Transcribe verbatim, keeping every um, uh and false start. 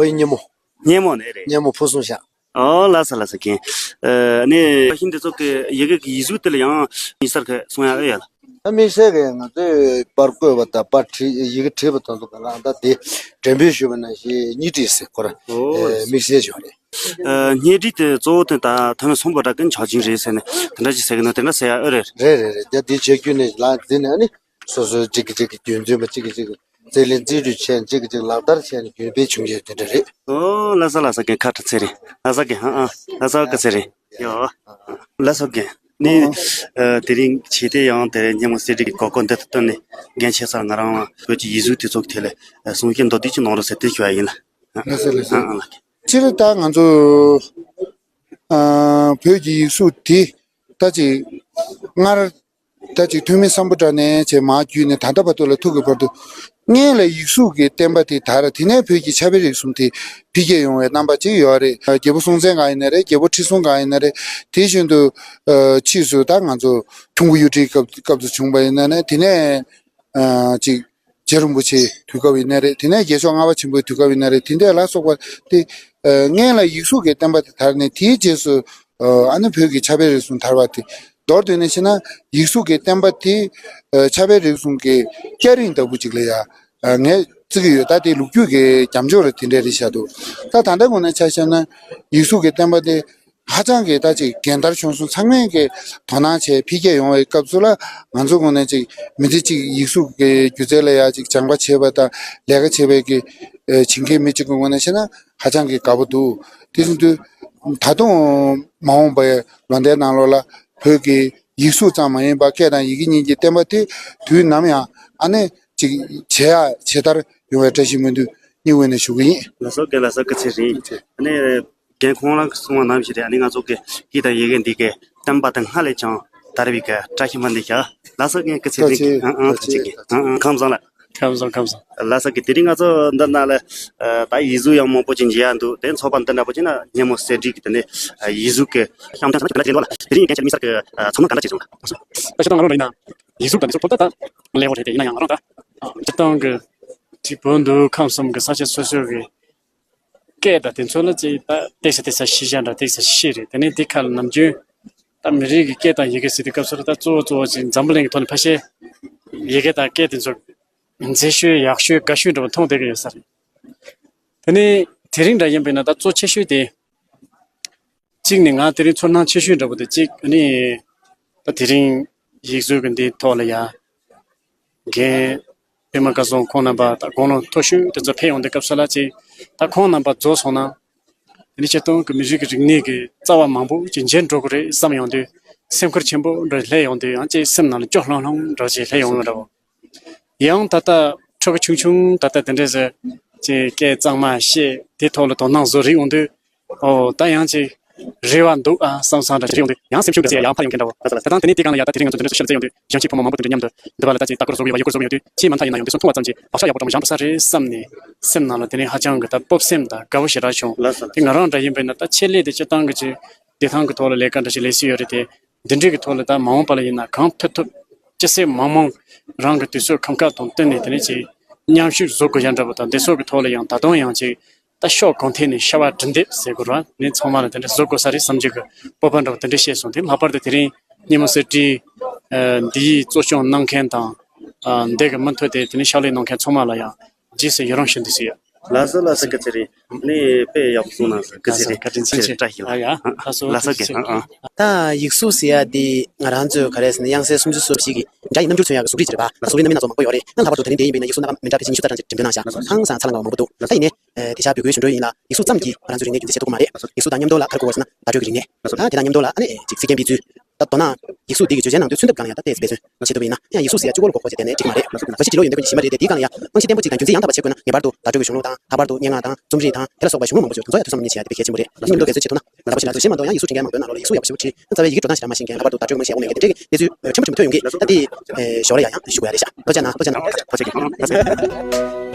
བོད་ཡིག་སྙན་མོ། སྙན་མོ་ནས་རེད། སྙན་མོ་ཕུན་སུམ་ཤ། ཨོ་ལགས་སོ་ལགས་སོ་རྒན། ཨ་ནི་ཤིང་འདི་ཚོ་གི་ཡི་གེ་གི་ཡིག་གཟུགས་དེ་ལ་ཡང་དམིགས་བསལ་གི་གསུང་ཡ་ཨེ་ཡོད་ལ། ད་དམིགས་བསལ་གི་ང་ཚོས་པར་བརྐོས་པ་དང་པར་བྲིས་ཡི་གེ་བྲིས་པ་དང་ཚོ་ག་ལ་ད་དེ་འགྲེམས་སྤེལ་ཞུས་པ་ནང་བཞིན་བརྙན་འཕྲིན་ཟེར་ཁོ་ར་ཨོ་ཨེ་དམིགས་བསལ་ཅིག་ཡོད་རེད། ཨ་བརྙན་འཕྲིན་དེ་གཙོ་བོ་དེ་ད་ཐོན་མི་སོང་པ་འདྲ་གི་ཆ་རྐྱེན་རེད་ཟེར་ནས་དེ་འདྲ་ཅིག་ཟེར་གི་ནོ་དེ་འདྲ་ཟེར་ཡ་ཨེ་རེད། རེད་རེད་རེད། ད་དེ་བྱེད་རྒྱུ་ནས་ལ་འཛིན་ནས་ཨ་ནི། སོ་སོའི་གཅིག་གིས་གཅིག་གི་རྒྱུན་འཛིན་པ་གཅིག་གིས་གཅིག་གི་རྩིས་ལེན་རྩིས་སྤྲོད་བྱས་ནས་གཅིག་གིས་གཅིག་ལག་བསྟར་བྱས་ནས་རྒྱུན་སྤེལ་བྱུང་ཡོད་དེ་འདྲ་རེད། ཨོ་ལགས་སོ་ལགས་སོ་རྒན། ཁ་ཐུག་ཚེ་རིང་ལགས་སོ་རྒན། ཨ་ཨ་ལགས་སོ་སྐུ་ཚེ་རིང་། ཡོ་ལགས་སོ་རྒན། ནི་ཨ་དེ་རིང་བྱས་ཏེ་ཡང་དེ་སྙན་མོ་གསེར་བྲིས་ཀྱི་གོ་སྐབས་འདི་ལྟར་བཏོན་ནས་རྒན་ཁྱེད་ཚོར་ང་རང་བོད་ཀྱི་ཡིག་གཟུགས་དེ་ཚོ་གི་ཐད་ལ་གསུང་བཤད་མདོར་བསྡུས་ཅིག་གནང་རོགས་ཟེར་དེ་ཞུ་བ་ཡིན་ལ། ལགས་སོ་ལགས་སོ། ཨ་ཨ་ལགས། སྤྱིར་ད་ང་ཚོ་ཨ་བོད་ཀྱི་ཡིག་གཟུགས་དེ་ད་ཅིག་སྔར། ད་ཅིག་ཐོན་མི་སམ་བྷོ་ཊ་ནས་བྱས་མར་བརྒྱུད་ནས་ད་ལྟ་བར་དུ་ལ་ཐུག་གི་བར་དུ། སྔོན་ལ་ཡིག་གཟུགས་ཀྱི་བསྟན་པ་དེ་དར། དེ་ནས་བོད་ཀྱི་ཕྱག་དཔེ་རིག་གསུམ་དེ་འཕེལ་རྒྱས་ཡོང་བའི་རྣམ་པ་ཅིག་ཡོད་རེད། རྒྱལ་པོ་སྲོང་བཙན་སྒང་ཡིན་ན་རེད། རྒྱལ་པོ་ཁྲི་སྲོང་སྒང་ཡིན་ན་རེད། དེ་བཞིན་དུ་ཨ་ཕྱིས་སུ་ད་ང་ཚོ་ཁྱུང་པོ་གཡུ་ཁྲིའི་སྐབས་སྐབས་སུ་བྱུང་བ་ཡིན་ན་ནས་དེ་ནས་ཨ་ཅིག་རྗེ་རིན་པོ་ཆེའི་དུས་སྐབས་ཡིན་ན་རེད། དེ་ནས་རྒྱལ་མཆོག་ལྔ་པ་ཆེན་པོའི་དུས་སྐབས་ཡིན་ན་རེད། དེ་འདྲ་ལ་སོགས་པ་དེ་ཨ་སྔོན་ལ་ཡིག་གཟུགས་ཀྱི་བསྟན་པ་དེ་དར་ནས་དེའི་རྗེས་སུ་ཨ་ནི་བོད་ཀྱི་ཕྱག་དཔེ་རིག་གསུམ་དར་བ་དེ། མདོར་བསྡུས་ནས་བཤད་ན་ཡིག་གཟུགས་ཀྱི་བསྟན་པ་དེ་ཨ་ཕྱག་དཔེ་རིག་གསུམ་གྱི་སྐྱ་རེངས་ལྟ་བུ་ཅིག་ལ་ཡ་ཨ་ངས་བརྩི་གི་ཡོད། ད་དེ་ལོ་རྒྱུས་ཀྱི་རྒྱབ་ལྗོངས་ལ་དེ་འདྲ་རེད་བཞག་འདུག་ད་ད་ལྟ་ངོས་ནས་ཆ་བཞག་ན་ཡིག་གཟུགས་ཀྱི་བསྟན་པ་དེ་ཧ་ཅང་གི་ད་ཅིག་འགན་བསྟར་བྱུང་སོང་། ཚང་མས་ཀྱི་དོ་སྣང་བྱས་འཕེལ་རྒྱས་ཡོང་བའི་སྐབས་སུ་ལ་ང་ཚོ་ངོས་ནས་ཅིག་མི་ཚེ་གཅིག་ཡིག་གཟུགས་ཀྱི་སྒྱུ་རྩལ་ལ་ཡ་ཅིག་སྦྱངས་པ་བྱས་པ་དང་ལས་ཀ་བྱས་པའི་གི་ཨ་བྱེད་མཁན་མི་གཅིག་གི་ངོས་ནས་བཤད་ན་ཧ་ཅང་གི་དགའ་པོ་འདུག་དེ་བཞིན་དུ་ད་དུང་མ་འོངས་པའི་ལོ་ཟླའི་ནང་ལོགས་ལ་བོད་ཀྱི་ཡིག་གཟུགས་ཙམ་མ་ཡིན་པར་སྐད་དང་ཡི་གེ་གཉིས་ཀྱི་བསྟན་པ་དེ་དུས་ནམ་ཡང་ཨ་ནེ་ཅིག་ཇེ་ཡག་ཇེ་དར་ཡོང་བའི་བཀྲ་ཤིས་སྨོན་འདུན་སྙིང་དབུས་ནས་ཞུ་གི་ཡིན། ལགས་སོ་རྒན། ལགས་སོ་སྐུ་ཚེ་རིང་། ཨ་ནི་རྒན་ཁོང་རང་གིས་གསུངས་པ་ནང་བཞིན་རེད། ཨ་ནི་ང་ཚོ་གི་སྐད་དང་ཡི་གེ་འདི་གའི་བསྟན་པ་དེ་སྔར་ལས་ཀྱང་དར་བའི་གི་བཀྲ་ཤིས་སྨོན་འདུན་ཞུ། ལགས་སོ་རྒན། སྐུ་ཚེ་རིང་། ཨ་ཨ་ཐུགས་རྗེ་ཆེ། ཨ་ཨ་ཁམས་བཟང་ལགས། ཁམས་བཟང་ཁམས་བཟང་། ལགས་སོ་རྒན། དེ་རིང་ང་ཚོ་འདི་ན་ལ་ད་ཡིག་གཟུགས་ཡང་མང་པོ་ཅིག་མཇལ་ཡ་འདུག་དེ་ཚོགས་པ་འདི་འདྲ་པོ་ཅིག་ན་སྙན་མོ་གསེར་བྲིས་ཀྱི་དེ་ནས་ཡིག་གཟུགས་ཀྱི་བཤམས་སྟོན་ཚོགས་པ་ལ་དེ་རིང་རྒན་ཁྱེད་དམིགས་བསལ་གྱི་ཚོར་སྣང་ག་འདྲ་ཅིག་བྱུང་ལགས། ད་ཆ་ད་ང་རང་ལ་ཡིན་ན་ཡིག་གཟུགས་དང་འདི་ཚོ་ཐོབ་ད་ད་ལེགས་པོ་རེད་དེ། ཡིན་ན་ཡང་ང་རང་ད་སྤྱིར་བཏང་གི་ཅིག་བོད་འདི་ཁམས་གསུམ་གྱི་ས་ཆ་སོ་སོ་གི་སྐད་དང་དེ་ཚོ་ལ་ཅིག་ད་ཏོག་ཙམ་ཏོག་ཙམ་ཤེས་བྱ་འདྲ་ཏོག་ཙམ་ཤེས་རེད། དེ་ནས་དེ་ཁ་ལ་ནམ་རྒྱུན་ད་མི་རིགས་ཀྱི་སྐད་དང་ཡི་གེ་ཟེར་དུས་སྐབས་སུ་ད་གཙོ་བོ་གཙོ་བོ་ཅིག་འཛམ་བུ་གླིང་གི་ཐོག་ནས་ཕལ་ཆེར་ཡི་གེ་དང་སྐད་དེ་ཚོ་མཛེས་ཤོས་ཡག་ཤོས་དགའ་ཤོས་འདྲ་པོ་མཐོང་བསྡད་ཀྱི་ཡོད་ས་རེད། དེ་ནས་དེ་རིང་འདྲ་ཡིན་པས་ན་ད་གཙོ་ཆེ་ཤོས་དེ། གཅིག་ནས་ང་དེ་རིང་ཚོར་སྣང་ཆེ་ཤོས་འདྲ་པོ་དེ་གཅིག་ཨ་ནི། ད་དེ་རིང་ཡིག་གཟུགས་ཀྱི་འདིའི་ཐོག་ལ་ཡ། རྒན་པད་མ་སྐལ་བཟང་ཁོང་རྣམ་པ་ད་དགུང་ལོ་མཐོ་ཤོས་དེ་ཚོ་ཕེབས་ཡོང་དུས་སྐབས་སུ་ལ་ཅིག་ད་ཁོང་རྣམ་པ་རྫོགས་སོང་ན། དེ་ནི་སྤྱིར་བཏང་གི་མི་རིགས་ཀྱི་རིག་གནས་ཀྱི་རྩ་བ་མང་པོ་ཅིག་འཇིག་འགྲོ་གི་རེད་བསམ་ཡོང་དུས་སེམས་ཁུར་ཆེན་པོ་འདྲ་སླེབས་ཡོང་དུས་ཡང་ཅིག་སེམས་ནང་ལ་སྐྱོ་ལྷང་ལྷང་འདྲ་ཅིག་སླེབས་ཡོང་གི་འདྲ་བོ། ཡང་ད་ལྟ་ཕྲུ་གུ་ཆུང་ཆུང་ད་ལྟ་དེ་འདྲས་ཟེར་ཅིག་སྐད་གཙང་མ་བཤད་དེ་ཐོག་ལ་དོ་སྣང་བཟོ་རིགས་ཡོང་དུས། ཨོ་ད་ཡང་ཅིག་རེ་བ་འདུག་ཨ་བསམ་བསམ་འདྲ་ཅིག་ཡོང་དུས་ཡང་སེམས་ཤུགས་འདྲ་ཅིག་ཡང་འཕར་ཡོང་མཁན་འདྲ་བོ། ད་ལྟ་དང་དེ་ནས་དེ་སྒང་ལ་ཡ་ད་དེ་རིང་ང་ཚོ་འདི་འདྲ་ཞིག་བཤད་ཚེ་ཡོང་དུས་གཞོན་སྐྱེས་ཕོ་མོ་མང་པོ་དེ་འདྲ་མཉམ་དུ་འདི་བ་ལ་ད་ཅིག་ལྟ་སྐོར་བཟོ་དགོས་པ་ཡོད་སྐོར་བཟོ་གི་ཡོད་དུས་ཅིས་མ་མཐའ་ཡིན་ན་ཡང་འདི་ཚོ་མཐོང་བ་ཙམ་གྱིས་བག་ཆགས་ཡག་པོ་འདྲ་མང་པོ་ཤར་རེད་བསམ་ནས་སེམས་ནང་ལ་དེ་ནས་ཧ་ཅང་གི་ད་སྤོབས་སེམས་དང་དགའ་བོ་ཞེ་དྲག་བྱུང་། དེ་ང་རང་འདྲ་ཡིན་པས་ན་ད་ཆེད་ལས་དེ་སྤྱིར་བཏང་གི་ཅིག་བདེ་ཐང་གི་ཐོག་ལ་ལས་ཀ་འདྲ་ཞིག་ལས་སྲིད་ཡོད་རེད་དེ། འདི་འདྲའི་གི་ཐོག་ལ་ད་མ་འོངས་པ་ལ་ཡིན་ན་གང་ཐུབ་ཐུབ་སྤྱི་སེམས་མང་མང་རང་གི་དུས་ཚོད་ཁམས་ཁ་དང་བསྟུན་ནས་དེ་ནས་ཅིག་མཉམ་ཞུགས་བཟོ་དགོས་ཡ་འདྲ་པོ་དང་འདི་ཚོ་གི་ཐོག་ལ་ཡང་ད་དུང་ཡང་ཅིག་ད་ཕྱོགས་གང་ཐད་ནས་ཤ་བ་གྲུ་འདེབས་ཟེར་དགོས་ར་ནས་ཚང་མ་ལ་དེ་འདྲ་བཟོ་དགོས་ས་རེད་བསམ་རྒྱུ་གི་སྤོབས་པ་འདྲ་པོ་དེ་འདྲ་བཤད་སོང་། དེ་ལྷག་པར་དུ་དེ་རིང་སྙན་མོ་གསེར་བྲིས་འདིའི་གཙོ་སྐྱོང་གནང་མཁན་དང་འདི་གི་མུ་མཐུད་དེ་དེ་ནས་ཕྱག་ལས་གནང་མཁན་ཚང་མ་ལ་ཡང་རྗེས་སུ་ཡི་རང་ཞུ་འདོད་ཞིག་ཡོད། ལགས་སོ་ལགས་སོ། སྐུ་ཚེ་རིང་། ནི་དཔེ་ཡག་པོ་གསུངས་གནང་སོང་། སྐུ་ཚེ་རིང་། བཀའ་དྲིན་ཆེ། ཆེ་བཀྲ་ཤིས་ལགས། ལགས་སོ། ལགས་སོ་རྒན། ཨ་ཨ། ད་ཡིག་གཟུགས་ཟེར་ཡ་དེ་ང་རང་ཚོའི་ག་རེ་ཟེར་ན་དབྱངས་གསལ་སུམ་ཅུ་སོ་བཞི་གི་འདྲ་ཡི་རྣམ་འགྱུར་མཚོན་ཡག་གི་གཟུགས་རིས་ཅིག་རེད་པ། ལགས་སོ། བོད་ཡིག་རྣམ་སྨིན་སྣ་ཚོགས་མང་པོ་ཡོད་རེད། ཡང་ལྷག་པར་དུ་དེ་རིང་འདི་ཡིན་པས་ན་ཡིག་གཟུགས་སྣ་ཁ་མི་འདྲ་ཕལ་ཆེར་ཉི་ཤུ་རྩ་གྲངས་ཅིག་འགྲེམས་སྟོན་གནང་ཤག་ཧང་སང་ཚ་ལང་བ་མང་པོ་འདུག་ད་ཡིན་ནའི་དེ་ཤ་བོད་སྐད་བཞུགས་འགྲོ་ཡིན་ལ་ཡིག་གཟུགས་ཙམ་གྱིས་ང་རང་ཚོའི་རིག་གནས་རྒྱུན་འཛིན་བྱེད་ཐུབ་ཀྱི་མ་རེད། ཡིག་གཟུགས་དང་མཉམ་དུ་ལ་ཨ་ནི་ཅིག་གཟིགས་མཁན་པའི་འཛུལ། ད་མདོར་ན་ཡིག་གཟུགས་འདི་གི་བརྗོད་བྱའི་ནང་དོན་མཚོན་ཐབས་སྒང་ལ་ཡང་ད་ཏོག་ཙམ་འབད་བརྩོན་བྱེད་ཐུབ་པ་ཡིན་ན་ཡང་ཡིག་གཟུགས་ཟེར་ཡ་གཅིག་པོ་ལ་གོ་དགོས་བྱས་དེ་ནས་འགྲིག་གི་མ་རེད། མ་གཞི་བརྟན་པོ་གཅིག་དང་རྒྱུན་འཛིན་ཡང་དག་པ་བྱེད་དགོས་ན་ངེས་པར་དུ་བརྡ་སྤྲོད་ཀྱི་གཞུང་ལུགས་དང་ལྷག་པར་དུ་སྙན་ངག་དང་རྩོམ་རིག་དང་དེ་ལ་སོགས་པའི་གཞུང་ལུགས་དང་དེ་ཚོ་ཡང་ཐུགས་བསམ་མཉམ་བཞེས་བྱེད་ཡ་དེ་དཔེ་གལ་ཆེན་པོ་རེད། ལགས་སོ། མཉམ་དུ་འབད་བརྩོན་བྱེད་ཐུབ་ན་ལགས་པ་ཞིག་ལ་དུ་གཞན་མ་གཏོགས་ཡང་ཡིག་གཟུགས་འབྲི་མཁན་མང་པོའི་ནང་ལོགས་ལ་ཡིག་གཟུགས་ཡག་པོ་ཞེ་པོ་བྲིས་རྩ་བའི་ཡི་གེ་འགྲོ་སྟངས་ཞེ་དྲག་མ་ཤེས་མཁན་ལྷག་པར་དུ་བརྡ་སྤྲོད་མང་པོ་ཞིག་ཡག་པོ་གནང་མཁན་དེ་འདྲའི་གནས་ཚུལ་ཁྲོམ་ཁྲོམ་ཐོན་ཡོང་གི་ད་དེ་ཞོར་ལ་ཡང་ཡང་ཞུ་དགོས་ཡ་རེད་ཤག་ལྷོད་བྱས་ན་ལྷོད་བྱས་ན།